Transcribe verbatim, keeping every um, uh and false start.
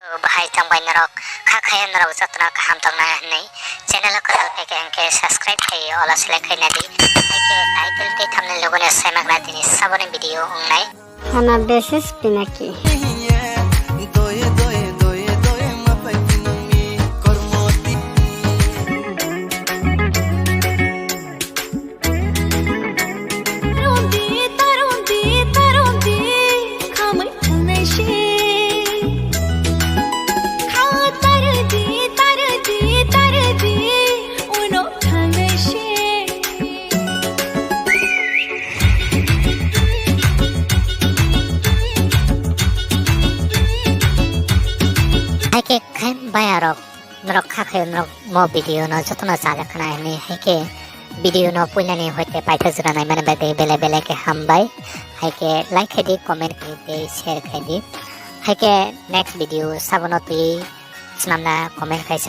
Bahai tongbai norok, kha khaya norok jotono kaham tongnai hwnwi channel o kwtal phaikha hwnkhe subscribe khai ola select khai nadi. Haikhe title tei thumbnail logo no saimakna tini saboni video wngnai. Hana beses pinaki. Haikhe khai bayarok. Norok kha khayo norok mo video no jotono chajak khna hwnwi, haikhe video no puilani hoite paithak jora naimani bagwi belai belai khe hambai. Haikhe like khai di, comment khai di, share khai di. Haikhe next video sabono twi swnamna comment khai sa.